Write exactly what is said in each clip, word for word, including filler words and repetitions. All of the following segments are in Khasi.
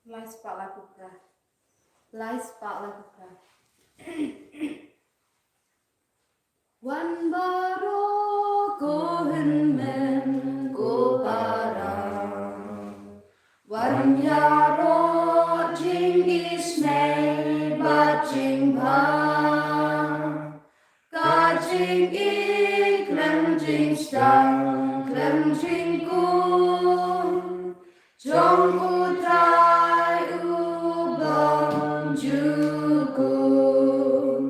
Lai spah lai phew phra. Lai spah lai phew phra. Wan baroh ko hynmen ko para. Wan ïaroh jingisynei bad jingbha. Ka jingïeit khlem jingsdang khlem jingkut jong U Trai u bym ju kut.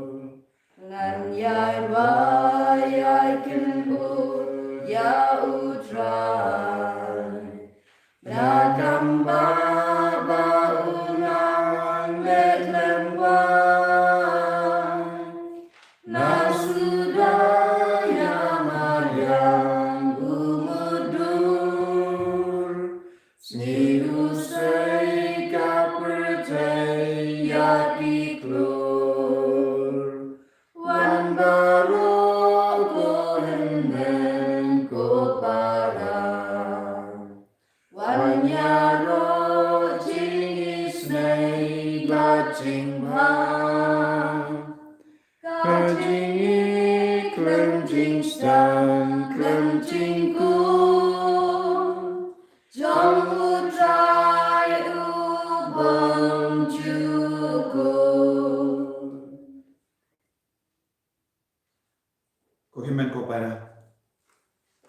Ngan ïai wai ïai kynnoh ïa U Trai. Na kam ba ba u nang leh lem wai. Na suda ïa ma ïang u mudur. Sngi u sei ka pyrthei ïa ki klur. Wan baroh ko hynmen ko para. Wan ïaroh jingisynei bad jingbha. Ka jingïeit khlem jingsdang khlem jingkut jong U Trai u bym ju kut. Ko hynmen ko para.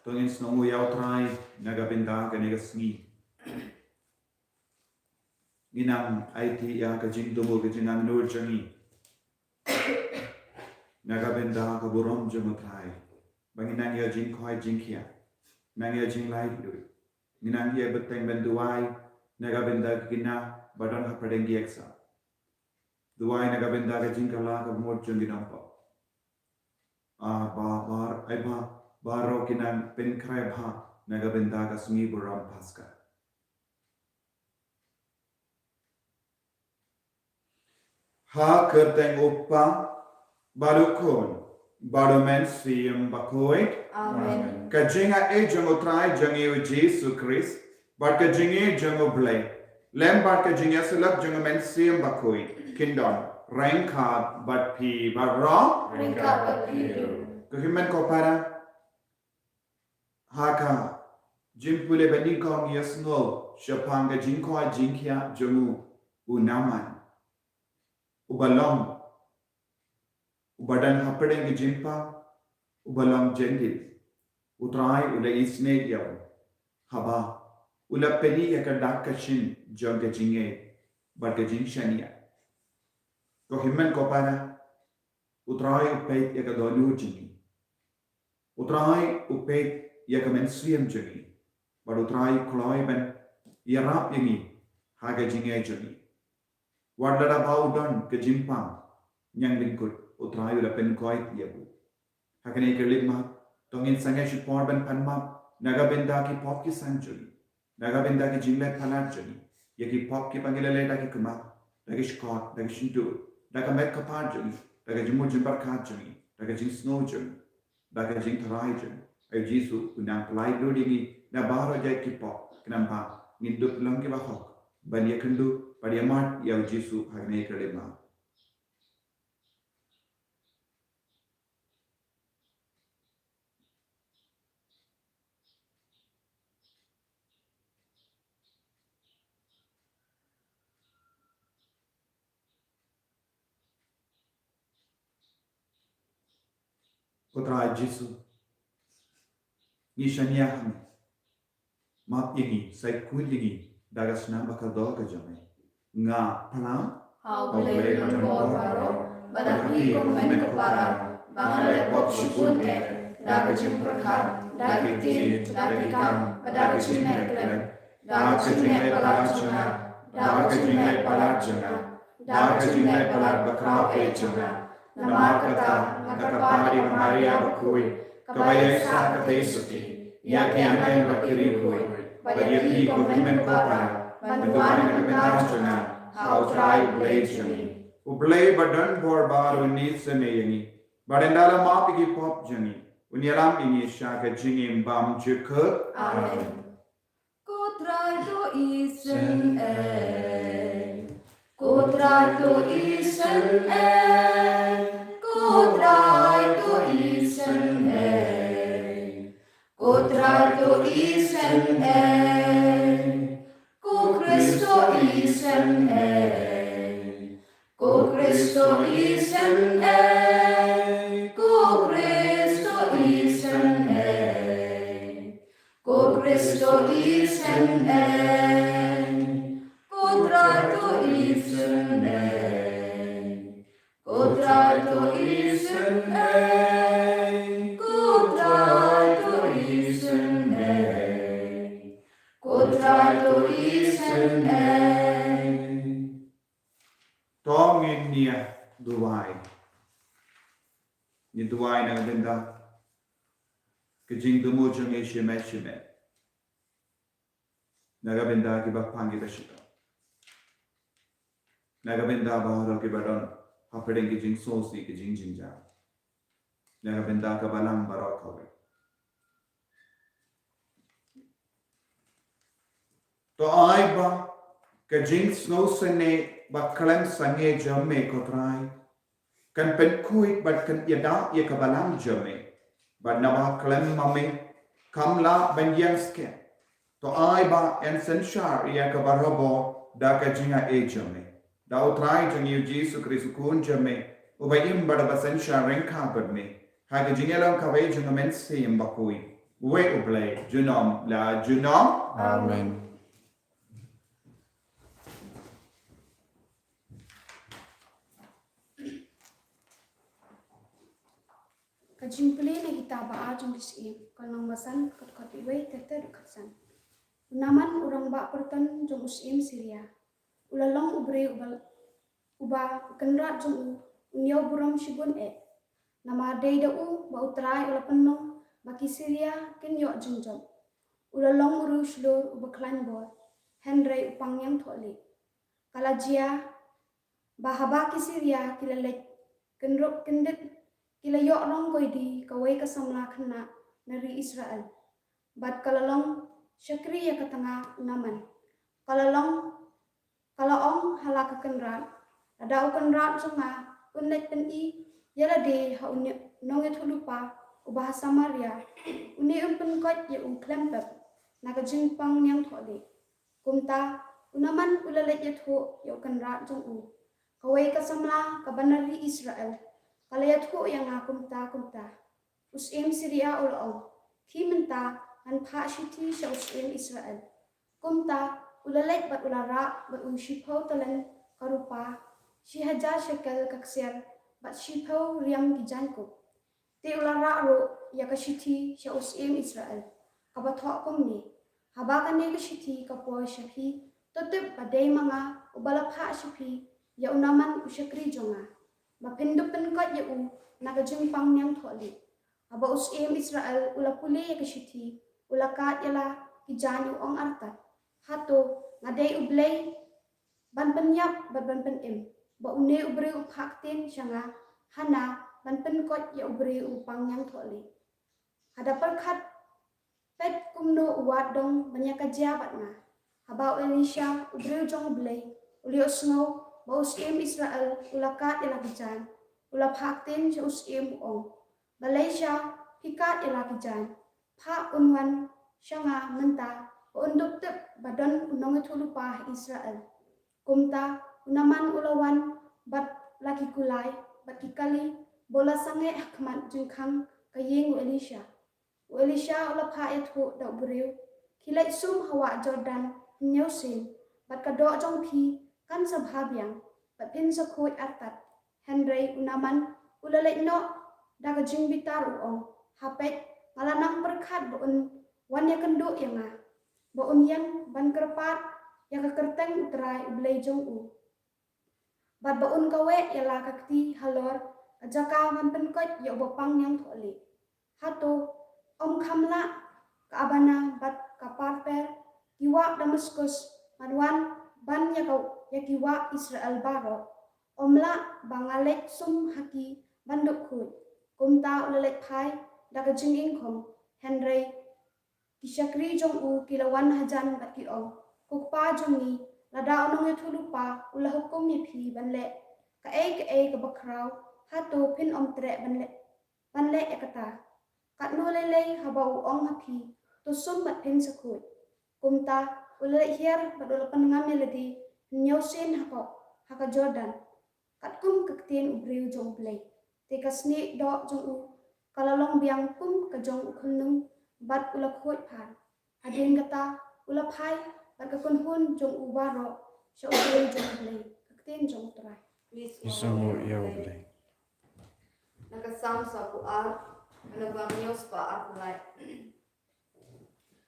To ngin sngewnguh ïa U Trai na ka bynta kane ka sngi. Ngin nang aiti ïa ka jingdum, ka jingangnud jong ngi na ka bynta ka burom jong U Trai. Ba ngin nang ïa jingkhoi jingkhiah, nang ïa jinglaitluid. Ngin nang ïa bteng ban duwai na ka bynta ki khynnah ba don hapdeng ki exam. Duwai na ka bynta ka jingkylla ka mut jong ki nongpop. Ah, ba, ba, ai ba, baroh ki nang pynkhreh bha na ka bynta ka sngi burom Paska. Ha ka kyrteng U Kpa, bad U Khun, bad U Mynsiem Bakhuid. Amen. Ka jingaiei jong U Trai jong ngi U Jisu Khrist, bad ka jingïeit jong U Blei, lem bad ka jingïasyllok jong U Mynsiem Bakhuid, kin don ryngkat bad phi baroh. Ryngkat bad phi ruh. Ko hynmen ko para. Ha ka jingpule ba nyngkong ïa sngew shaphang ka jingkhoi jingkhiah jong u, u Naaman. Uba long, uba don hapdeng ka jingpang, uba long Jentil. U Trai u la isynei ïa u. Haba u la pyni ïa ka dak ka shin jong ka jingngeit bad ka jingshaniah. Ko hynmen ko para, U Trai u peit ïa ka dohnud jong ngi. U Trai u peit ïa ka mynsiem jong ngi. Bad U Trai u kloi ban ïarap ïa ngi ha ka jingngeit jong ngi. Wat lada ba u don ka jingpang, ñianglyngkut, U Trai u la pynkoit ïa u. Ha kane ka leit map, to ngin sangeh shipor ban pan map na ka bynta ki pop ki san jong ngi. Na ka bynta ki jingleh palat jong ngi. Ïa ki pop kiba ngi la leh da ki kmie, da ki shkor, da ki shyntur, da ka met ka phad jong ngi, da ka jingmut jingpyrkhat jong ngi, da ka jingsngew jong ngi, da ka jingtharai jong ngi. Ai U Jisu, u nang pyllait lut ïa ngi na baroh jait ki pop, khnang ba ngin dup long kiba hok ban ïakynduh bad ïamad ïa U Jisu ha kane ka leit map. Ko Trai Jisu, ngi shaniah ha me. Map ïa ngi, sa khuid ïa ngi da ka snam ba kordor ka jong me. Nga phla ha U Blei ba donbor baroh, bad ha phi ko hynmen ko para, ba nga la leh pop shibun eh, da ka jingpyrkhat, da ki ktien, da ki kam, bad da ka jingeh khlem, da ka jingeh palat jong nga, da ka jingeh palat jong nga, da ka jingeh palat bakhraw eh jong nga. Namar kata, nga kyrpad ïa ka Maria bakhuid, kaba ïaisah katei suki ïa ki angel bad ki riewkhuid, bad ïa phi ko hynmen ko para, ban duwai na ka bynta jong nga ha U Trai U Blei jong ngi. U Blei ba donbor baroh un isynei ïa ngi, bad ynda la map ïa ki pop jong ngi, un ïalam ïa ngi sha ka jingim bymjukut. Amen. Ko Trai to isynei. To isynei, ko Trai to isynei, ko Trai to isynei, ko Khrist to isynei, ko Khrist to isynei, ko Khrist to isynei, ko Khrist to isynei, ko Trai to isynei, ko Trai to isynei, ko Trai to isynei, ko Trai to isynei. To ngin ïa duwai. Ngin duwai na ka bynta ka jingthmu jong ngi shimet shimet. Na ka bynta kiba pang kiba shitom. Na ka bynta baroh kiba don hapdeng ki jingsngewsih ki jingjynjar. Na ka bynta ka balang baroh kawei. To ai ba ka jingsngewsih ne ba khlem sangeh jong me ko Trai kan pynkhuid bad kan ïada ïa ka balang jong me. Bad naba khlem ma me kam lah ban ïeng skhem. To ai ba yn synshar ïa ka barabor da ka jingaiei jong me. Da U Trai jong ngi U Jisu Khrist U Khun jong me, uba im bad uba synshar ryngkat bad me ha ka jingïalang kawei jong U Mynsiem Bakhuid, uwei U Blei junom la junom. Amen. Ka jingpule na ka kitab ba ar jong ki Syiem, ka lynnong ba san, dkhot khatwei ter ter dkhot san. U Naman u rangbah pyrton jong u syiem Syria u la long u briew uba, uba u kynrad jong u u ñiew burom shibun eh. Namar dei da u ba U Trai u la pynlong ba ki Syria kin ïoh jingjop. U la long u riewshlur uba khlaiñ bor, hynrei u pang ñiangthohlieh. Ka la jia ba haba ki Syria ki la leit kynrup kyndit, ki la ïoh rong koidi kawei ka samla khynnah na ri Israel, bad ka la long shakri ïa ka tnga u Naman. Ka la long, ka la ong ha la ka kynrad, lada u kynrad jong nga un leit pyni ïa lade ha u nongïathuhlypa uba ha Samaria, une un pynkoit ïa u khlem pep na ka jingpang ñiangthohlieh. Kumta u Naman u la leit ïathuh ïa u kynrad jong u. Kawei ka samla kaba na ri Israel ka la ïathuh ïa nga kumta kumta. U syiem Syria u la ong, khie mynta ngan phah shithi sha u syiem Israel. Kumta u la leit bad u la rah bad u shiphew talent ka rupa, shi hajar shekel ka ksiar, bad shiphew riam ki jaiñkup. Te u la rah ruh ïa ka shithi sha u syiem Israel, kaba thoh kumne: Haba kane ka shithi ka poi sha phi, to tip ba dei ma nga uba la phah sha phi ïa u Naman u shakri jong nga, ba phin dup pynkoit ïa u na ka jingpang ñiangthohlieh. Haba u syiem Israel u la pule ïa ka shithi, u la kad ïa la ki jaiñ, u ong artat, hato nga dei U Blei ban pynïap bad ban pynim, ba une u briew u phah ktien sha nga hana ban pynkoit ïa u briew u pang ñiangthohlieh? Hada pyrkhat, peit kumno u wad dong ban ïa ka jia bad nga. Haba u Elisha u briew jong U Blei u la ïohsngew ba u syiem Israel u la kad ïa la ki jaiñ, u la phah ktien sha u syiem, u ong, balei sha phi kad ïa la ki jaiñ? Phah un wan sha nga mynta, ba un dup tip ba don u nongïathuhlypa ha Israel. Kumta u Naman u la wan bad la ki kulai bad ki kali, ba u la sangeh ha khmat jingkhang ka ïing u Elisha. U Elisha u la phah ïathuh da u briew, khie leit sum ha wah Jordan hynñiew sien, bad ka doh jong phi kan sa bha biang, bad phin sa khuid artat. Hynrei u Naman u la leit noh da ka jingbitar, u ong, ha peit, nga la nang pyrkhat ba un wan ïakynduh ïa nga, ba un ïeng ban kyrpad ïa ka kyrteng U Trai U Blei jong u, bad ba un kaweh ïa la ka kti halor ka jaka ban pynkoit ïa uba pang ñiangthohlieh. Hato ym kham lah ka Abana bad ka Parpar, ki wah Damaskus, ban wan ban ïa ka, ïa ki wah Israel baroh? Ym lah ba nga leit sum ha ki ban dup khuid? Kumta u la leit phai da ka jingïengkhong, hynrei ki shakri jong u ki la wan hajan bad ki ong, ko kpa jong ngi, Lada u nongïathuhlypa u la hukum ïa phi ban leh kaei kaei kaba khraw, hato phin ym treh ban leh, ban leh ïa kata? Katno lei lei haba u ong ha phi, to sum bad phin sa khuid. Kumta u la leit hiar bad u la pynngam ïa lade hynñiew sien ha ka, ha ka Jordan, katkum ka ktien u briew jong U Blei. Te ka snieh doh jong u ka la long biang kum ka jong u khunlung, bad u la khuid phar. Hadien kata u la phai bad ka kynhun jong u baroh sha u briew jong U Blei. Ka ktien jong U Trai. Ïa u Blei. Na ka Salm sawphew ar, ka nambar hynñiew spah arphew lai.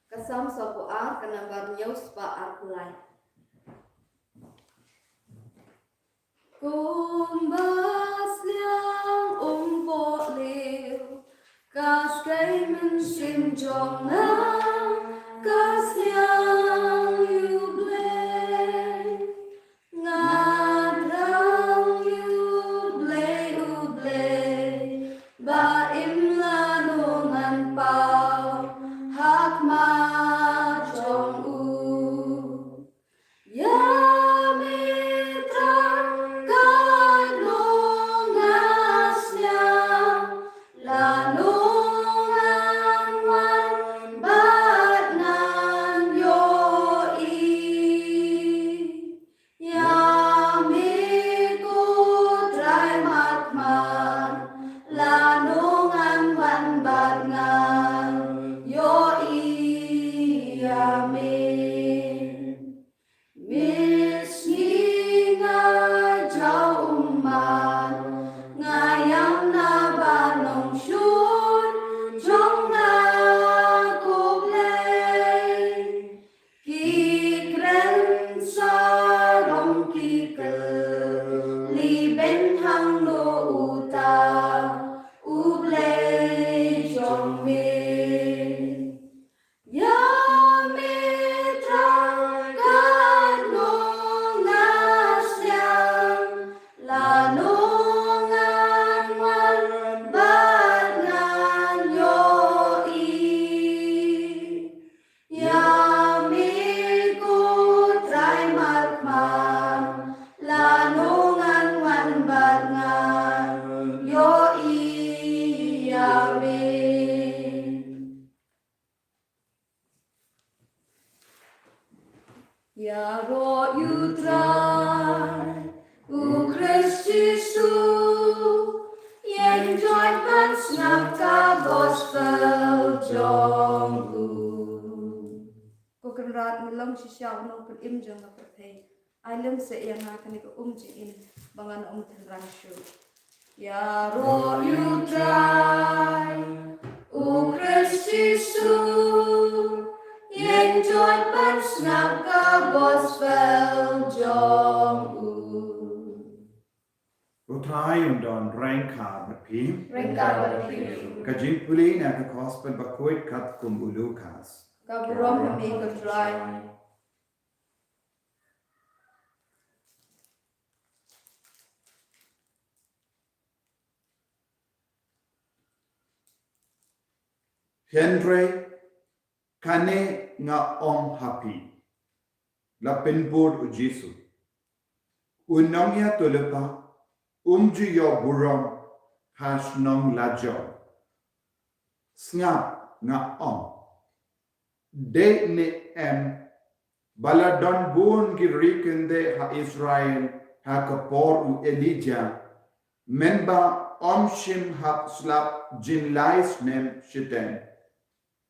Ka Salm sawphew ar, ka nambar hynñiew spah arphew lai. Kumba sliang um pohliew, ka skei mynsiem jong nga ka sliang ïa U Blei. Nga thrang ïa U Blei, U Blei, ba im lano ngan paw ha khmat jong u. Ïa me Trai, katno nga sliang, lano ngan wan bad ngan ïohi. Ïa me ko Trai markhmat, lano ngan wan bad ngan ïohi ïa me. Mynsngi nga jaw ummat, nga ïam na ba nongshun jong nga ko Blei. Ki kren sarong ki kylli beiñ hangno uta U Blei jong me. Ïa me Trai, katno nga sliang, lano ngan wan bad ngan ïohi. Ïa me ko Trai markhmat, lano ngan wan bad ngan ïohi ïa me. Ïaroh ïa U Trai, U Khrist Jisu, ïeng joit ban sngap ka gospel jong u. Ko Kynrad, me long shisha u nongpynim jong ka pyrthei. Ai lem seh ïa nga kane ka um jingim ba ngan ym tynrang shuh. Ïaroh ïa U Trai, U Khrist Jisu, ïeng joit ban sngap ka gospel jong u. U Trai un don ryngkat bad phi. Ryngkat bad phi. Ka jingpule na ka Gospel bakhuid katkum u Lukas. Ka burom ha me ko Trai. Hynrei kane nga ong ha phi, la pynbud u Jisu, u nongïathuhlypa um ju ïoh burom ha shnong lajong. Sngap, nga ong, dei ne em ba la don bun ki ri kyndit ha Israel ha ka por u Elijah, mynba ym shym hap slap jin lai snem shiteng,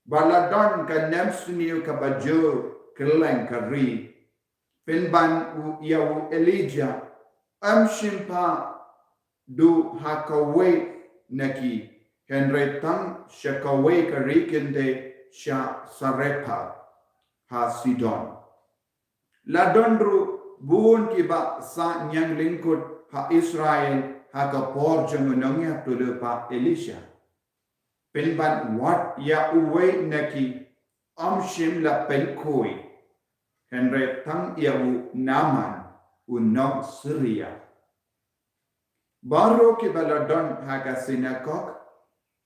ba la don ka nemsniew kaba jur kylleng ka ri. Pynban u, ïa u Elijah ym shym pat duh ha kawei na ki, hynrei tang sha kawei ka ri kyndit, sha Sarephath ha Sidon. La don ruh bun kiba sah ñiang lyngkut ha Israel ha ka por jong u nongïathuhlypa Elisha. Pynban wat ïa uwei na ki ym shym la pynkhuid, hynrei tang ïa u Naaman u nong Syria. Baroh kiba la don ha ka synagog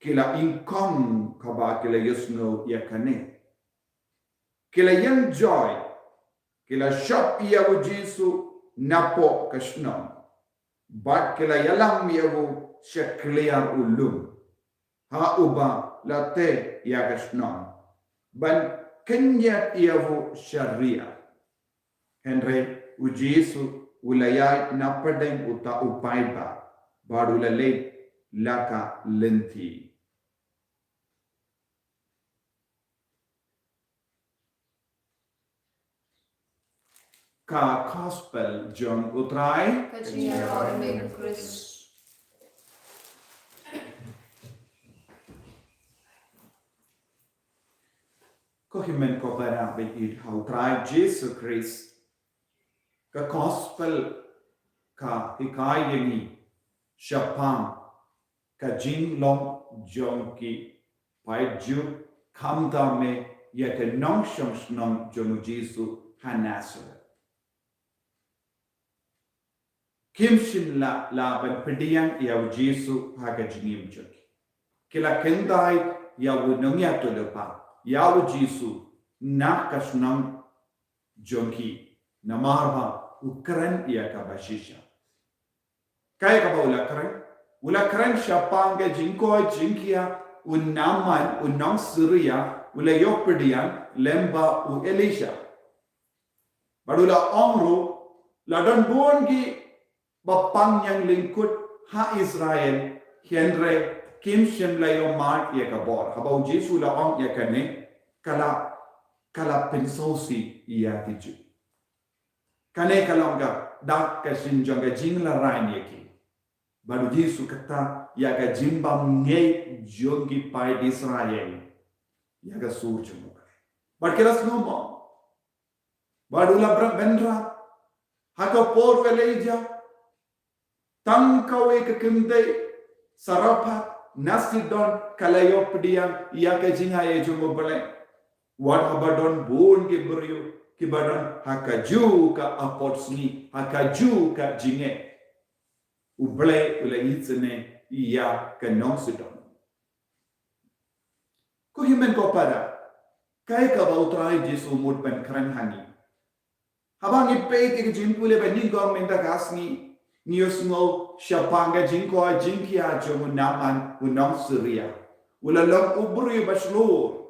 ki la nyngkong kaba ki la ïohsngew ïa kane. Ki la ïeng joit, Ki la shop ïa u Jisu napoh ka shnong, bad ki la ïalam ïa u sha kliar u lum, ha uba la tei ïa ka shnong, ban kynjat ïa u sha riak. Hynrei u Jisu u la ïaid na pdeng uta u paidbah, bad u la leit la ka lynti. Ka Gospel jong u Trai. Ka jingïaroh ïa me ko Khrist. Ko hynmen ko para ba ïeit ha u Trai Jisu Khrist. Ka Gospel ka hikai ïa ngi shaphang ka jinglong jong ki paid Jiw, khamtam ïa ka nongshong shnong jong u Jisu ha Nasareth. Kim shym la lah ban pdiang ïa u Jisu ha ka jingim jong ki. Ki la kyntait ïa u nongïathuhlypa, ïa u Jisu, na ka shnong jong ki, namar ba u kren ïa kaba shisha. Kaei kaba u la kren? U la kren shaphang ka jingkoit jingkhiah u Naaman, u nong Syria, u la ïoh pdiang lyngba u Elisha. Bad u la ong ruh, la don bun kiba pang ñianglyngkut ha Israel, hynrei kim shym la ïoh mad ïa ka bor. Haba u Jisu u la ong ïa kane, ka la, ka la pynsngewsih ïa ki Jiw. Kane ka long ka dak ka shin jong ka jingïalehrain ïa ki. Bad u Jisu kata ïa ka jingbymngeit jong ki paid Israel ïa ka sur jong u Blei. Bad ki la sngewbha. Bad u la bret bynrap ha ka por u Elijah. Tang kawei ka kynthei Sarephath na Sidon ka la ïoh pdiang ïa ka jingaiei jong u Blei. Wat haba don bun ki briew kiba don ha kajuh ka apotsngi, ha kajuh ka jingeh, u Blei u la isynei ïa ka nong Sidon. Ko hynmen ko para, kaei kaba u Trai Jisu u mut ban kren ha ngi? Haba ngi peit ïa ka jingpule ba nyngkong mynta ka sngi, ngi ïohsngew shaphang ka jingkoit jingkhiah jong u Naaman u nong Syria. U la long u briew ba shlur.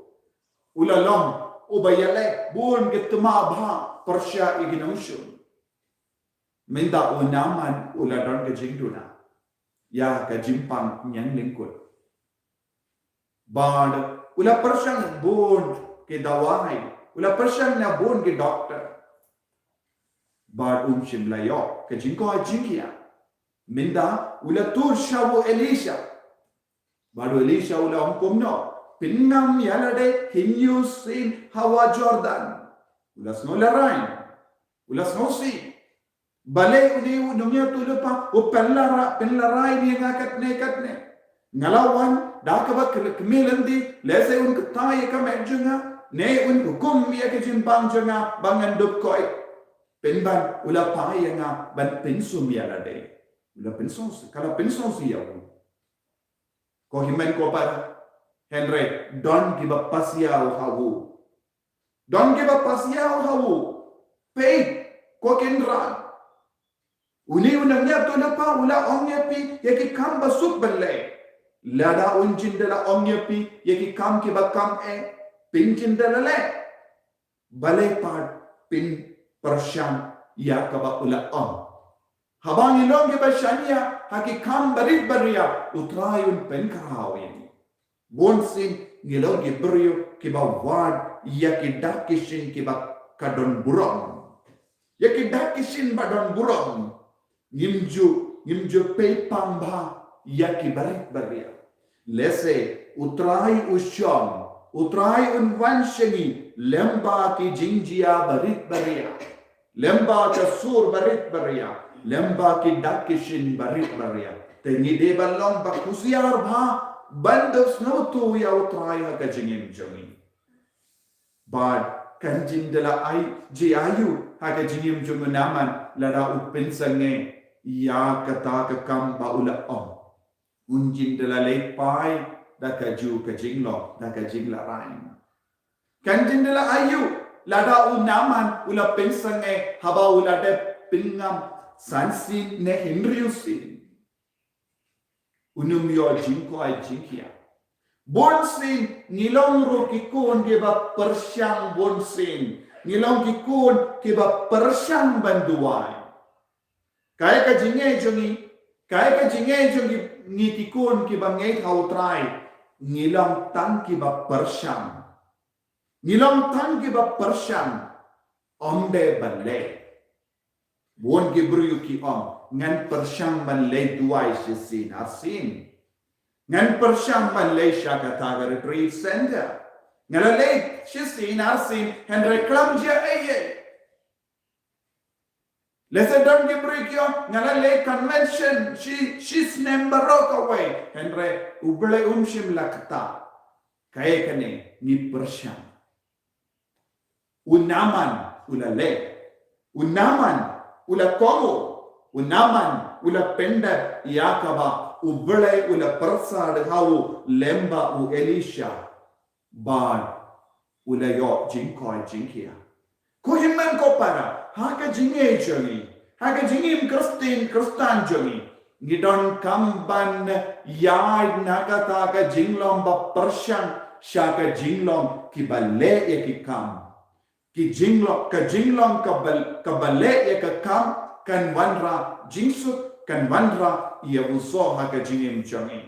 U la long uba ïaleh bun ki tma bha pyrshah ïa ki nongshun. Mynta u Naaman u la don ka jingduna ïa ka jingpang ñianglyngkut. Bad u la pyrshang bun ki dawai, u la pyrshang na bun ki doktor. Bad um shym la ïoh ka jingkoit jingkhiah. Mynta u la tur sha u Elisha. Bad u Elisha u la ong kumno? Pynngam ïa lade hynñiew sien hawa Jordan. U la sngewlehraiñ. U la sngewsih. Balei une u nongïathuhlypa u pynlehraiñ, pynlehraiñ ïa nga katne katne? Nga la wan da kaba kmie lynti, lehse un kthai ïa ka met jong nga, ne un hukum ïa ka jingbam jong nga ba ngan dup koit. Pynban u la phai ïa nga ban pynsum ïa lade. U la pynsngewsih, ka la pynsngewsih ïa u. Ko hynmen ko para, hynrei don kiba pasiaw ha u. Don kiba pasiaw ha u. Peit, ko Kynrad. Une u nongïathuhlypa u la ong ïa phi ïa ki kam ba suk ban leh. Lada un jin da la ong ïa phi ïa ki kam kiba kam eh, phin jin da la leh? Balei pat phin pyrshang ïa kaba u la ong? Haba ngi long kiba shaniah ha ki kam barit baria, u Trai un pynkhraw ïa ngi. Bunsien ngi long ki briew kiba wad ïa ki dak ki shin kiba ka don burom. Ïa ki dak ki shin ba don burom. Ngim ju, ngim ju peit pang bha ïa ki barit baria. Lehse u Trai u shong, u Trai un wan sha ngi lyngba ki jingjia barit baria. Lyngba ka sur barit baria, lyngba ki dak ki shin barit baria. Te ngi dei ban long ba husiar bha ban da sngewthuh ïa u Trai ha ka jingim jong ngi. Bad kan jin da la ai, jia aiu ha ka jingim jong u Naaman lada u pynsangeh ïa kata ka kam ba u la ong. Un jin da la leit phai da kajuh ka jinglong, da ka jinglehraiñ. Kan jin da la aiu, Lada u Naaman u la pynsangeh haba u la dep pynngam san sien ne hynriew sien, un ym ïoh jingkoit jingkhiah. Bun sien ngi long ruh ki khun kiba pyrshang, bun sien ngi long ki khun kiba pyrshang ban duwai. Kaei ka jingeh jong ngi, kaei ka jingeh jong ngi, ngi ki khun kiba ngeit ha u Trai, ngi long tang kiba pyrshang. Ngi long tang kiba pyrshang, ym dei ban leh. Bun ki briew ki ong, ngan pyrshang ban leit duwai shisien arsien. Ngan pyrshang ban leit sha kata ka retreat center. Nga la leit shisien arsien, hynrei khlem jia ei ei. Lehse don ki briew ki ong, nga la leit convention shi, shi snem baroh kawei, hynrei U Blei um shym la ktah. Kaei kane, ngi pyrshang. U Naaman u la leh. U Naaman u la kohnguh. U Naaman u la pyndep ïa kaba U Blei u la pyrsad ha u lyngba u Elisha. Bad u la ïoh jingkoit jingkhiah. Ko hynmen ko para, ha ka jingim jong ngi, ha ka jingim Khristan, Khristan jong ngi, ngi donkam ban ïaid na kata ka jinglong ba pyrshang sha ka jinglong kiba leh ïa ki kam. Ki jinglong, ka jinglong kaba, kaba leh ïa ka kam kan wanrah jingsuk, kan wanrah ïa u soh ha ka jingim jong ngi.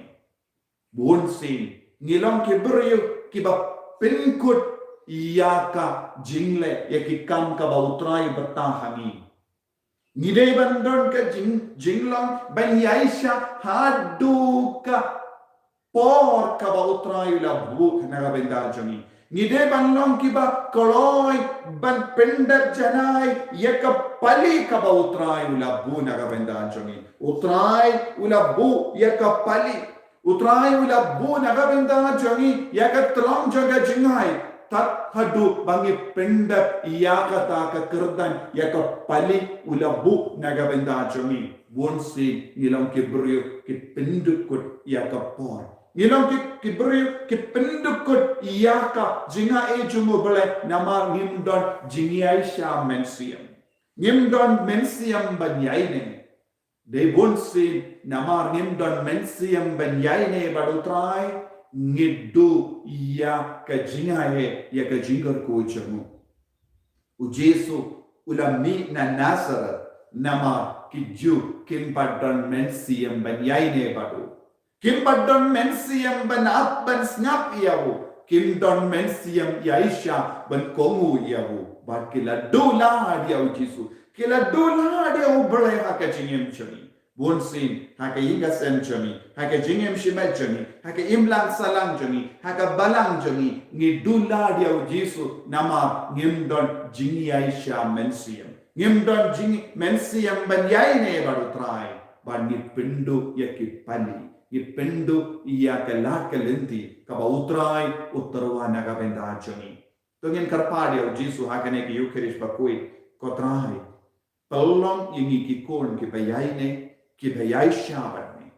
Bun sien ngi long ki briew kiba pynkut ïa ka jingleh ïa ki kam kaba U Trai u batai ha ngi. Ngi dei ban don ka jing, jinglong ban ïaishah haduh ka por kaba U Trai u la buh na ka bynta jong ngi. Ngi dei ban long kiba kloi ban pyndep janai ïa ka pali kaba U Trai u la buh na ka bynta jong ngi. U Trai u la buh ïa ka pali. U Trai u la buh na ka bynta jong ngi ïa ka tyllong jong ka jingai. Tad haduh ba ngi pyndep ïa kata ka kyrdan ïa ka pali u la buh na ka bynta jong ngi. Bun sien ngi long ki briew ki pyndukut ïa ka por. Ngi long ki, ki briew ki pyndukut ïa ka jingai jong U Blei namar ngim don jingïaishah mynsiem. Ngim don mynsiem ban ïaineh. Dei bun sien namar ngim don mynsiem ban ïaineh bad U Trai, ngi duh ïa ka jingai, ïa ka jingkyrkhu jong u. U Jisu u la mih na Nasareth namar ki Jiw kim pat don mynsiem ban ïaineh bad u. Kim pat don mynsiem ban ap ban sngap ïa u. Kim don mynsiem ïaishah ban kohnguh ïa u. Bad ki la duh lad ïa U Jisu. Ki la duh lad ïa U Blei ha ka jingim jong ngi. Bun sien, ha ka ïing ka sem jong ngi, ha ka jingim shimet jong ngi, ha ka imlang sahlang jong ngi, ha ka balang jong ngi, ngi duh lad ïa U Jisu namar ngim don jingïaishah mynsiem. Ngim don jing, mynsiem ban ïaineh bad U Trai, bad ngi pynduh ïa ki pali, ngi pynduh ïa ka lad ka lynti kaba U Trai u tyrwa na ka bynta jong ngi. To ngin kyrpad ïa U Jisu ha kane ka Ïukharist bakhuid, ko Trai, pynlong ïa ngi ki khun kiba ïaineh, kiba ïaishah bad me.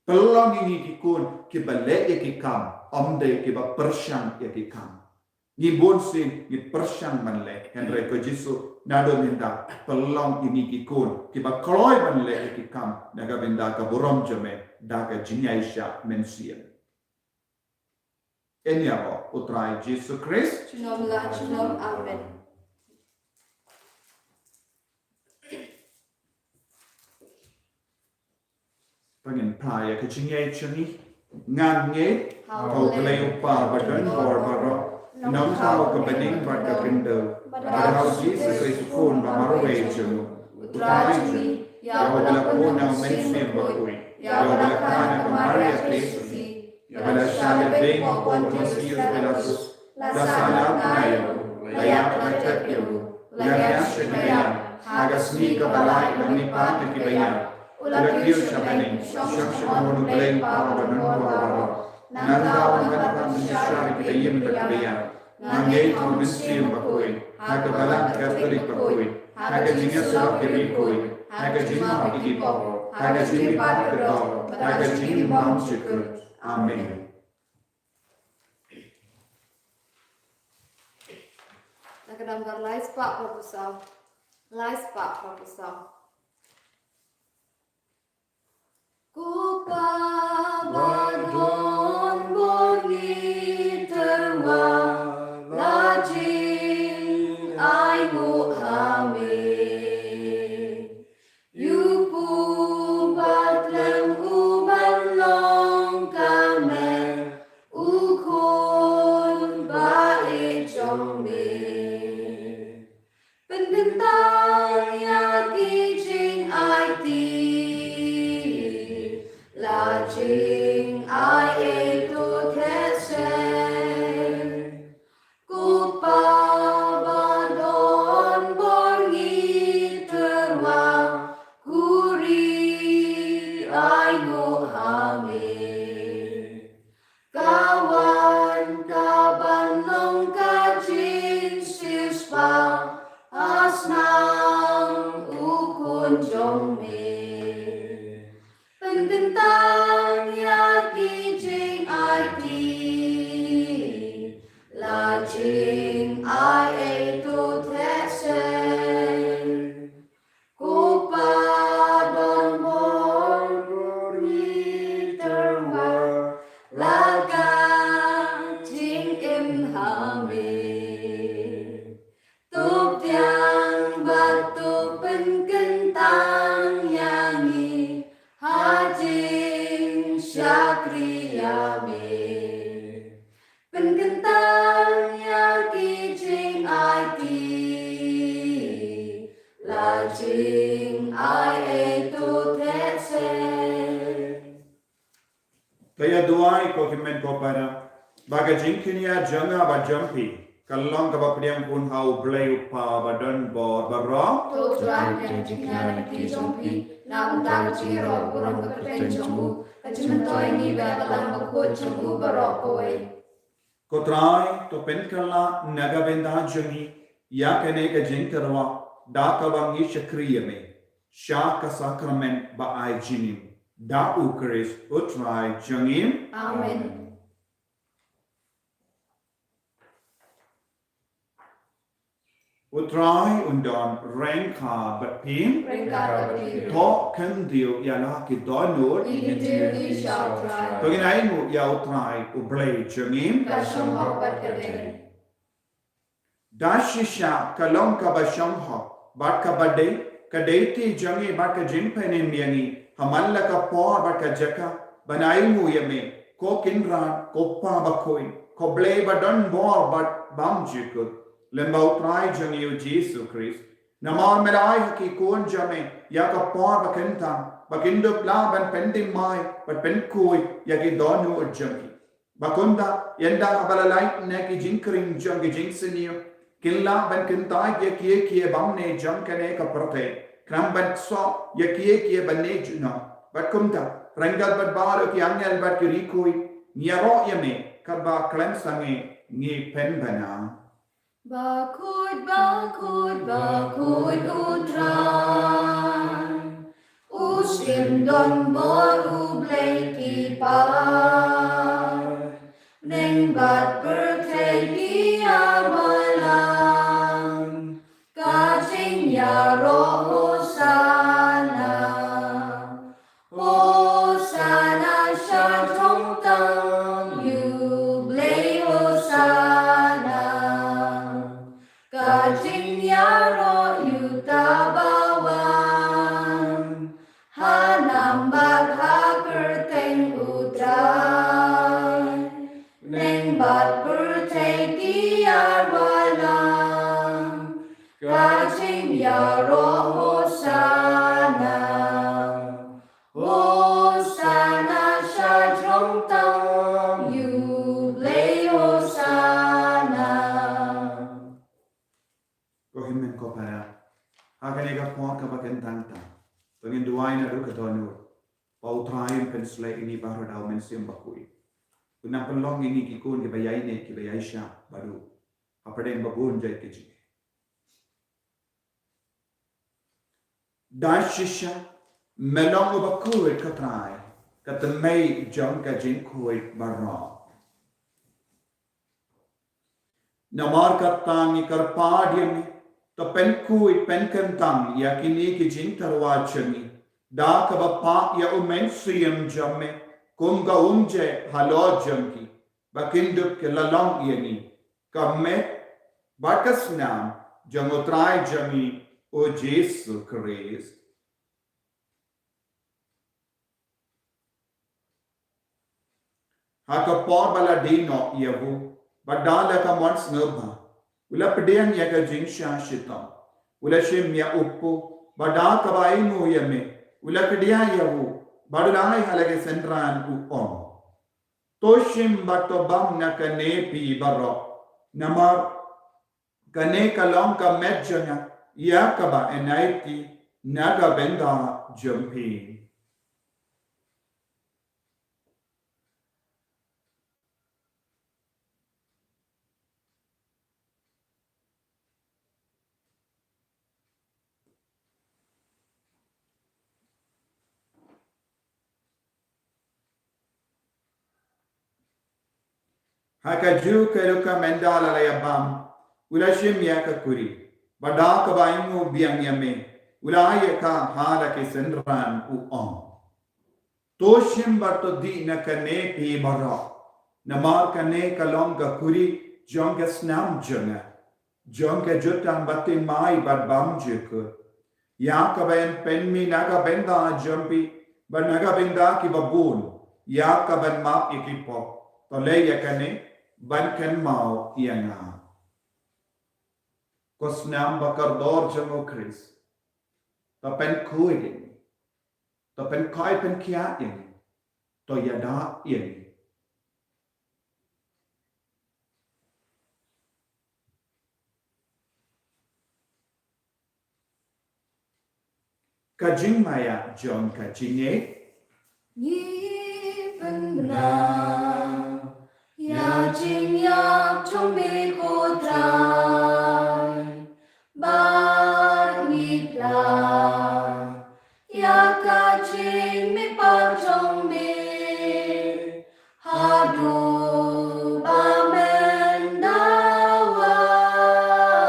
Pynlong ïa ngi ki khun kiba leh ïa ki kam, ym dei kiba pyrshang ïa ki kam. Ngi bun sien ngi pyrshang ban leh, hynrei ko Jisu, naduh mynta pynlong ïa ngi ki khun kiba kloi ban leh ïa ki kam na ka bynta ka burom jong me da ka jingïaishah mynsiem. Ïa kane U Trai Jisu Khrist. Junom la junom, amen. To ngin phla ïa ka jingïeit jong ngi. Nga ngeit ha U Blei U Kpa badonbor baroh, Nongthaw ka bneng bad ka khyndew, bad ha U Jisu Khrist U Khun ba marwei jong u Trai jong ngi, ïa uba la bun na U Mynsiem Bakhuid, ïa uba la kha na ka Maria Theisotti, ïa uba la shah leit beiñ hapoh u Pontius Pilatus, la sahnarphna ïa u, la ïap la tep ïa u, la riam sha ki ba ïap, ha ka sngi kaba lai u la mihpat na ki ba ïap, u la kiew sha bneng, u shong sha ka kynhun U Blei U Kpa badonbor baroh. Nangta un wan ban pynshai ïa ki ba im bad ki ba ïap. Nga ngeit ha U Mynsiem Bakhuid, ha ka Balang Katholik bakhuid, ha ka jingïasyllok ki riewkhuid, ha ka jingmap ïa ki baroh, ha ka jingmihpat ka doh, ha ka jingim bymjukut. Amen. Na Ka dang ba lai spah phew saw. Lai spah phew saw. Ko Pa ba don bor, ngi tyrwa la jingainguh ha me. Ïa u Patlem u ban long ka mer, u khun ba ïeit jong me. Pynkyntang ïa ki jingaiti, la jingai ei to theh seng. Ko Pa ba don bor, ngi tyrwa khuri ainguh ha me. Ka wan ka ban long ka jingsiewspah ha snam u Khun jong me. Pynkyntang ïa ki jingaiti, la jingai ei to theh seng. Ko Pa don bor, ngi tyrwa la ka jingim ha me. To pdiang bad to pynkyntang ïa ngi ha jingshakri ïa me. Pynkyntang ïa ki jingaiti, la jingai ei to theh seng. Te ïa duwai ko hynmen ko para, ba ka jingkñia jong nga bad jong phi kan long kaba pdiang bun ha U Blei U Kpa ba don bor baroh. To Trai, pdiang jingkñia na ki jong phi, na ka bynta ka jingïaroh burom ka kyrteng jong u, ka jingmyntoi ngi ba ïa ka Balang Bakhuid jong u baroh kawei. Ko Trai, to pynkylla na ka bynta jong ngi ïa kane ka jingtyrwa da kaba ngi shakri ïa me sha ka sakramen ba ai jingim, da U Khrist U Trai jong ngi. Amen. U Trai un don ryngkat bad phi. Ryngkat bad phi. To khyndiat ïa la ki dohnud. Ngi khyndiat ïa phi sha U Trai. To ngin ainguh ïa U Trai U Blei jong ngi. Ka shong hok bad ka dei. Da shisha ka long kaba shong hok bad kaba dei, ka dei ti jong ngi bad ka jingpynim ïa ngi ha man la ka por bad ka jaka ban ainguh ïa me, ko Kynrad, ko Pa Bakhuid, ko Blei ba don bor bad bymjukut. Lyngba U Trai jong ngi U Jisu Khrist. Namar me la ai ha ki khun jong me ïa ka por ba kyntang ba kin dup lah ban pynthymmai bad pynkhuid ïa ki dohnud jong ki. Ba kumta, ynda haba la lait na ki jingkhring jong ki jingsniew, kin lah ban kyntait ïa kiei kiei bymne jong kane ka pyrthei, khnang ban ksoh ïa kiei kiei bymne junom. Bad kumta, ryngkat bad baroh ki angel bad ki riewkhuid, ngi ïaroh ïa me, katba khlem sangeh ngi pynbna. Bakhuid, bakhuid, bakhuid U Trai. U Syiem don bor, U Blei ki paidbah. Bneng bad pyrthei ki ïar wallam. Ka jingïaroh Hosana. Hosana sha jrong tam ïa U Blei, Hosana. Ka jingïaroh ïa uta ba wan ha nam bad ha kyrteng U Trai. Bneng bad pyrthei ki ïar wallam. Ka jingïaroh Hosana. Hosana sha jrong tam ïa U Blei, Hosana. Ko hynmen ko para, ha kane ka por kaba kyntang tam, to ngin duwai naduh ka dohnud ba U Trai un pynsleh ïa ngi baroh da U Mynsiem Bakhuid. Un nang pynlong ïa ngi ki khun kiba ïaineh, kiba ïaishah bad u hapdeng ba bun jait ki jingeh. Da shisha me long uba khuid, ko Trai, ka tymmen jong ka jingkhuid baroh. Namar kata ngi kyrpad ïa me, to pynkhuid pynkyntang ïa kine ki jingtyrwa jong ngi, da kaba pah ïa u Mynsiem jong me kum ka umjai halor jong ki, ba kin dup ki la long ïa ngi ka met bad ka snam jong U Trai jong ngi, U Jisu Khrist. Ha ka por ba la die noh ïa u, bad da la ka mon sngewbha, u la pdiang ïa ka jingshah shitom, u la shim ïa u kpu, bad da kaba ainguh ïa me, u la kdiah ïa u, bad u la ai ha la ki synran, u ong: To shim bad to bam na kane phi baroh, namar kane ka long ka met jong nga, ïa kaba yn aiti na ka bynta jong phi. Ha kajuh ka rukom ynda la la ïa bam, u la shim ïa ka kuri, bad da kaba ainguh biang ïa me, u la ai ïa ka ha la ki synran, u ong: To shim bad to dih na kane phi baroh, namar kane ka long ka kuri jong ka snam jong nga, jong ka jutang bathymmai bad bymjukut, ïa kaba yn pynmih na ka bynta jong phi bad na ka bynta kiba bun, ïa kaban map ïa ki pop. To leh ïa kane ban kynmaw ïa nga. Ko snam ba kordor jong U Khrist, to pynkhuid ïa ngi, to pynkhuid pynkhiah ïa ngi, to ïada ïa ngi. Ka jingmaïa jong ka jingïeit. Ngi pynbna ïa jingïap jong me ko Trai, bad ngi phla ïa ka jingmihpat jong me haduh ba men da wan,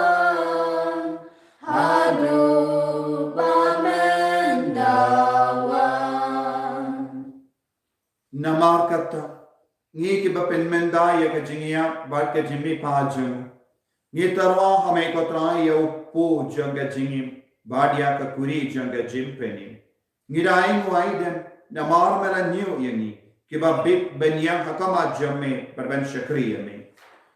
haduh ba men da wan. Namar kata, ngi kiba pynmynta ïa ka jingïap bad ka jingmihpat jong me, ngi tyrwa ha me ko Trai ïa u kpu jong ka jingim bad ïa ka kuri jong ka jingpynim. Ngi da ainguh aidem namar me la ñiew ïa ngi kiba bit ban ïeng ha khmat jong me bad ban shakri ïa me.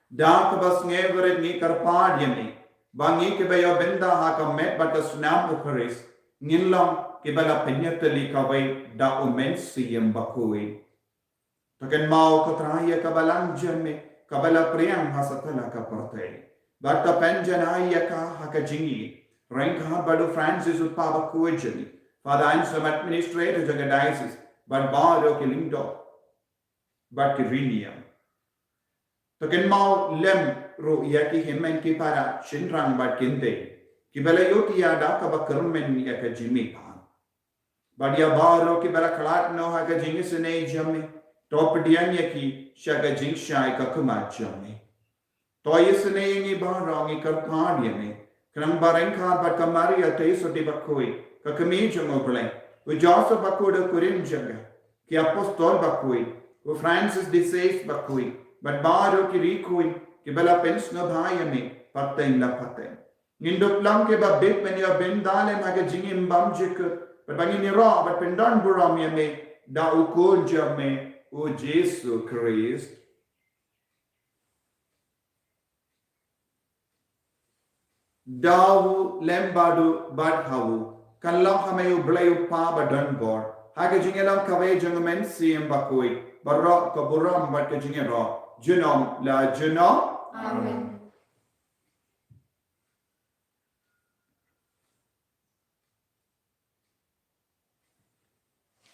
Da kaba sngewrit ngi kyrpad ïa me ba ngi kiba ïoh bynta ha ka met bad ka snam U Khrist, ngin long kiba la pynïatylli kawei da U Mynsiem Bakhuid. To kynmaw ko Trai ïa ka balang jong me kaba la pdiang ha satlak ka pyrthei, bad to pynjanai ïa ka ha ka jingïeit ryngkat bad u Francis u Kpa Bakhuid jong ngi, Father Anselm, Administrator jong ka Diocese, bad baroh ki lyngdoh bad ki riewniam. To kynmaw lem ruh ïa ki hynmen ki para, shynrang bad ki kynthei, kiba la ïohthiah da kaba kyrmen ïa ka jingmihpat. Bad ïa baroh kiba la khlad noh ha ka jingisynei jong me, to pdiang ïa ki sha ka jingshai ka khmat jong me. To isynei ïa ngi baroh, ngi kyrpad ïa me, khnang ba ryngkat bad ka Maria Theisotti Bakhuid, ka Kmie jong U Blei, u Joseph Bakhuid u kurim jong ka, ki Apostol Bakhuid, u Francis de Sales Bakhuid, bad baroh ki riewkhuid kiba la pynsngewbha ïa me pateng la pateng. Ngin dup long kiba bit ban ïoh bynta lem ha ka jingim bymjukut, bad ba ngin ïaroh bad pyndonburom ïa me da u Khun jong me, u Jisu Khrist. Da u lem bad u bad ha u, kan long ha me U Blei U Kpa badonbor, ha ka jingïalong kawei jong U Mynsiem Bakhuid, baroh ka burom bad ka jingïaroh junom la junom. Amen.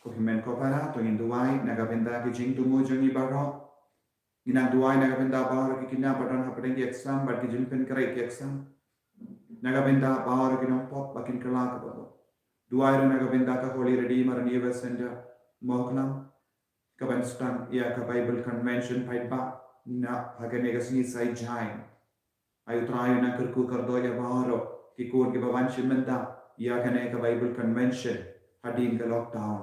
Ko hynmen ko para, to ngin duwai na ka bynta ki jingthmu jong ngi baroh. Ngin nang duwai na ka bynta baroh ki khynnah ba don hapdeng ki exam bad ki jingpynkhreh ki exam. Na ka bynta baroh ki nongpop ba kin kylla kaba bha. Duwai ruh na ka bynta ka Holy Redeemer Anniversary Center Mawklam, kaban sdang ïa ka Bible Convention paidbah na ha kane ka sngi Saitjaiñ. Ai U Trai un nang kyrkhu kyrdoh ïa baroh ki khun kiba wan shim bynta ïa kane ka Bible Convention hadien ka lockdown.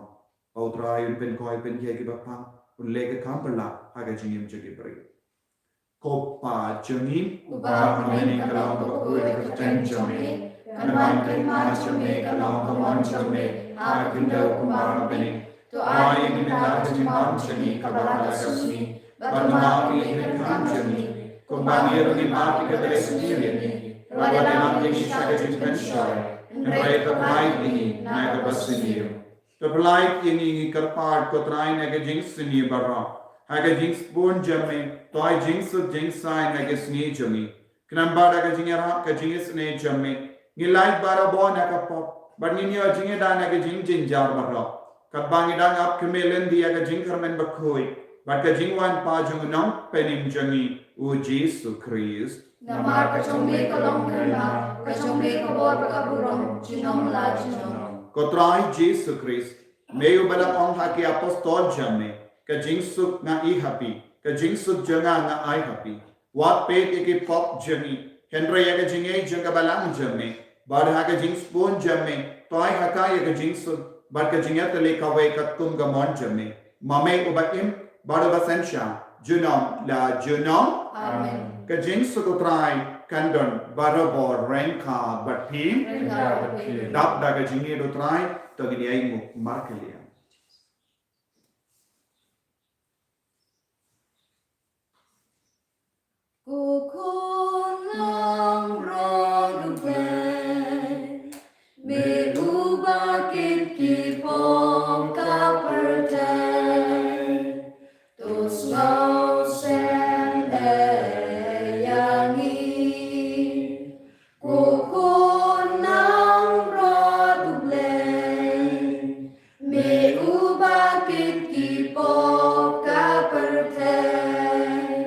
Ba U Trai un pynkoit pynkhie kiba pang, un leh ka kam phylla ha ka jingim jong ki briew. Ko Pa jong ngi, uba ha bneng, ka long kaba khuid ïa ka kyrteng jong me. Ka mon ka jong me, ka long ka mon jong me ha ka khyndew kumba ha bneng. To ai ïa ngi mynta ka jingbam jong ngi kaba ha ka sngi. Bad map ïa ngi ki kam jong ngi, kumba ngi ruh ngi map ïa kiba riewspah ïa ngi. Wat ïalam ïa ngi sha ka jingpynshoi, hynrei to pynlait ïa ngi na kaba sniew. To pynlait ïa ngi, ngi kyrpad, ko Trai, na ka jingsniew baroh. Ha ka jingsbun jong me, to ai jingsuk jingsaiñ ha ka sngi jong ngi. Khnang ba da ka jingïarap, ka jingisynei jong me, ngin lait barabor na ka pop, bad ngin ïoh jingïada na ka jingjynjar baroh. Katba ngi dang ap khmih lynti ïa ka jingkyrmen bakhuid bad ka jingwan pat jong u Nongpynim jong ngi, U Jisu Khrist. Namar ka jong me ka long ka hima, ka jong me ka bor bad ka burom, junom la junom. Ko Trai Jisu Khrist, me uba la ong ha ki apostol jong me, ka jingsuk nga ai ha phi, ka jingsuk jong nga nga ai ha phi. Wat peit ïa ki pop jong ngi, hynrei ïa ka jingngeit jong ka balang jong me. Bad ha ka jingsbun jong me, to ai ha ka ïa ka jingsuk bad ka jingïatylli kawei katkum ka mon jong me, ma me uba im bad uba synshar, junom la junom. Amen. Ka jingsuk U Trai kan don barabor ryngkat bad phi. Ryngkat bad phi. Dap da ka jingngeit U Trai, to ngin ïainguh markylliang. Ko khun langbrot U Blei, me uba kit ki pop ka pyrthei, to sngewsynei ïa ngi. Ko khun langbrot U Blei, me uba kit ki pop ka pyrthei,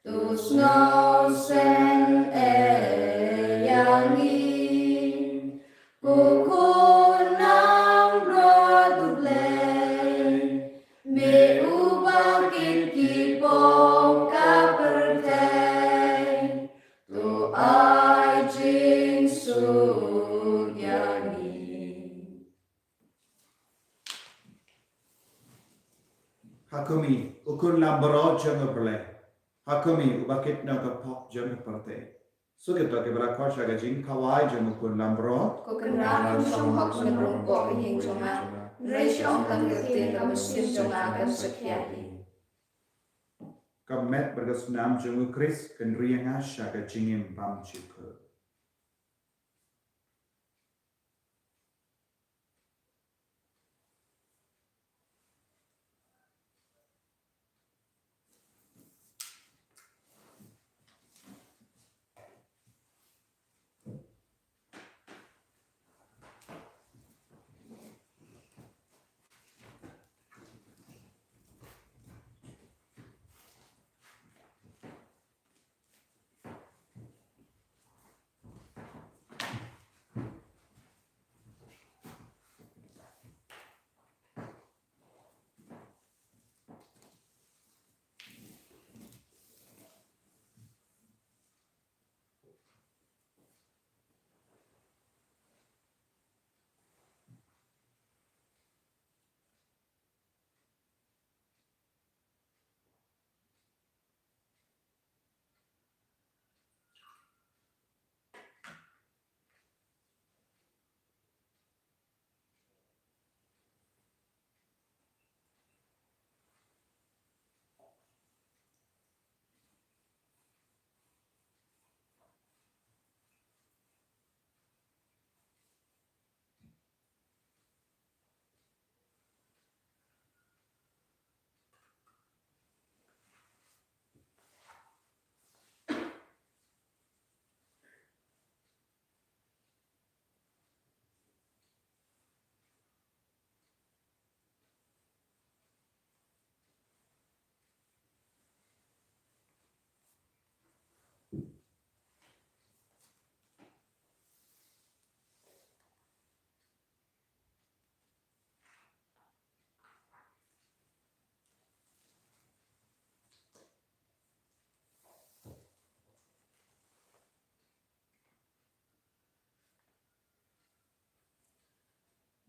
to sngewsynei ïa ngi. Ko khun langbrot U Blei, me uba kit ki pop ka pyrthei, to ai jingsuk ïa ngi. Ha khmih, U Khun langbrot jong U Blei. Ha khmih, uba kit noh ka pop jong ka pyrthei. Suk ïa to kiba la khot sha ka jingkhawai jong U Khun langbrot. Ko Kynrad, shong hok, shong rung bok ïa ka ïing jong nga. Hynrei shu ong tang ïa ka ktien, ka mynsiem jong nga kan sa khia hi. Ka met bad ka snam jong U Khrist kan ri ïa nga sha ka jingim bymjukut.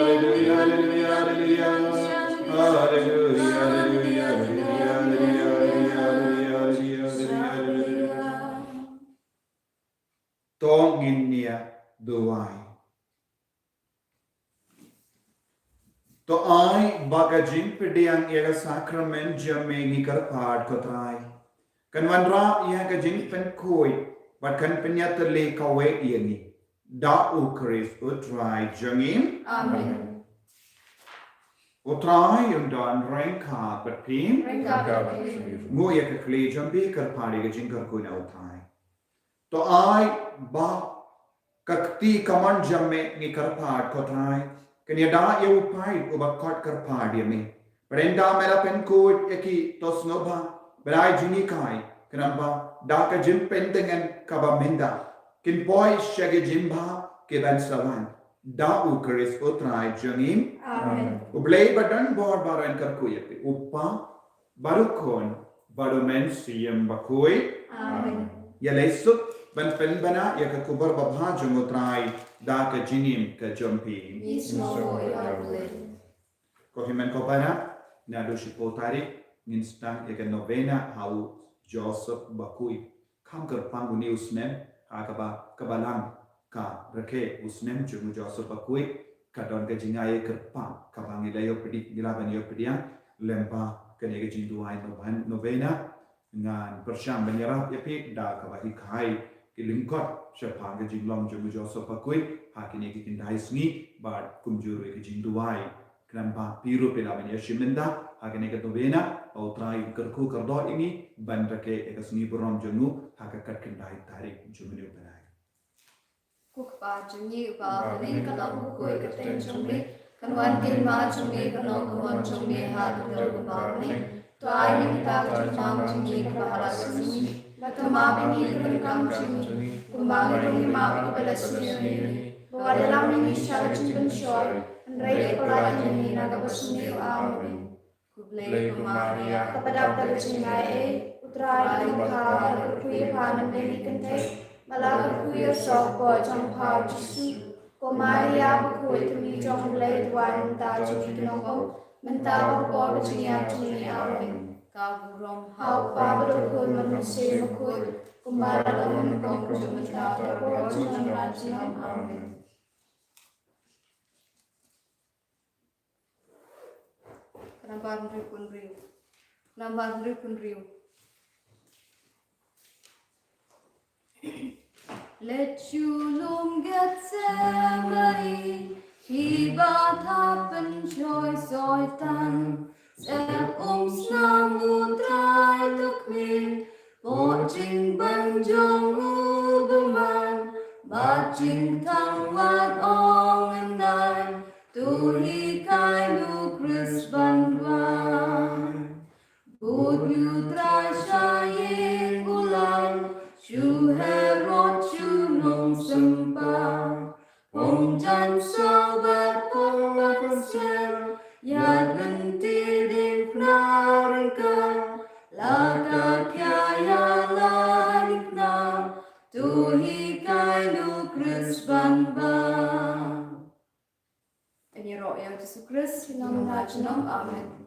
Hallelujah, hallelujah, hallelujah. Hallelujah, hallelujah, hallelujah. To ngin ïa duwai. To ai ba ka jingpdiang ïa ka sakramen jong me ngi kyrpad ko Trai, kan wanrah ïa ka jingpynkhuid bad kan pynïatylli kawei ïa ngi da U Khrist U Trai jong ngi. Amen. U Trai un don ryngkat bad phi. Ryngkat bad phi. Nguh ïa ka khlieh jong phi, kyrpad ïa ka jingkyrkhu na U Trai. To ai ba ka kti kamon jong me ngi kyrpad ko Trai, kan ïada ïa u paid uba khot kyrpad ïa me. Bad ynda me la pynkhuid ïa ki, to sngewbha ban ai jinghikai, khnang ba da ka jingpyntngen kaba mynta kin poi sha ki jingbha kiban sa wan, da U Khrist U Trai jong ngi. Amen. U Blei ba don bor baroh un kyrkhu ïa phi, U Kpa bad U Khun bad U Mynsiem Bakhuid. Amen. Ïaleh suk ban pynbna ïa ka khubor babha jong U Trai da ka jingim ka jong phi. Ngi sngewbha ïa U Blei. Ko hynmen ko para, naduh shiphew tarik ngin sdang ïa ka novena ha u Joseph Bakhuid. Kham kyrpang une u snem ha kaba, ka balang ka rakhe u snem jong u Joseph Bakhuid, ka don ka jingai kyrpang kaba ngi la ïoh pdiang, ngi la ban ïoh pdiang lem bad kane ka jingduwai noven-, novena. Ngan pyrshang ban ïarap ïa phi da kaba hikai ki lyngkot shaphang ka jinglong jong u Joseph Bakhuid ha kine ki khyndai sngi bad kumjuh ruh ïa ka jingduwai. Khnang ba phi ruh phi lah ban ïashim bynta ha kane ka novena, ba U Trai un kyrkhu kyrdoh ïa ngi ban rakhe ïa ka sngi burom jong u ha ka khatkhyndai tarik jong une u bnai. Ko Kpa jong ngi uba ha bneng, ka long kyrkhu ïa ka kyrteng jong me, kan wan ka hima jong me, kan long ka mon jong me ha ka kyrteng jong me ha bneng. To ai ïa ngi mynta ka jingmam jong ngi kaba ha la ka sngi, bad to map ïa ngi ka kam jong ngi, kumba ngi ruh ngi map ïa kiba la sniew ïa ngi. Bad wat ïalam ïa ngi sha ka jingpynshoi, hynrei pynlait ïa ngi na kaba sniew. Amen. Khublei ko Maria, kaba dap da ka jingaiei, U Trai u don bad pha, la kyrkhu ïa pha na bneng ki kynthei, bad la kyrkhu ïa u soh bor jong pha u Jisu. Ko Maria bakhuid, to ïeit jong U Blei, to wan mynta ha ka jingim jong ngi, mynta bad ha ka por ka jingïap jong ngi. Amen. Ka burom ha U Kpa bad ha U Khun bad ha U Mynsiem Bakhuid, kumba la long mynnyngkong, mynta bad ha ka por jong ngi. Amen. Ka namba hynriewphew hynriew. Ka namba hynriewphew hynriew. Leit sha lum Gethsemane, hi ba thap pynshoi Soitan. Sep umsnam, U Trai to khmih, bud jingbam jong u bymman, bad jingthrang wat ong ngan nai, to hikai ïa u Khrist ban wan. Bud ïa U Trai sha ïing u Blei, sha u Herod sha u nongsympa. Pung jan saw bad pung mynsiem, ïaid lynti diengphna ryngkat. La ka khia ïa la diengphna, to hikai ïa u Khrist ban wan. Ngi ïaroh ïa U Jisu Khrist, junom la junom. Amen.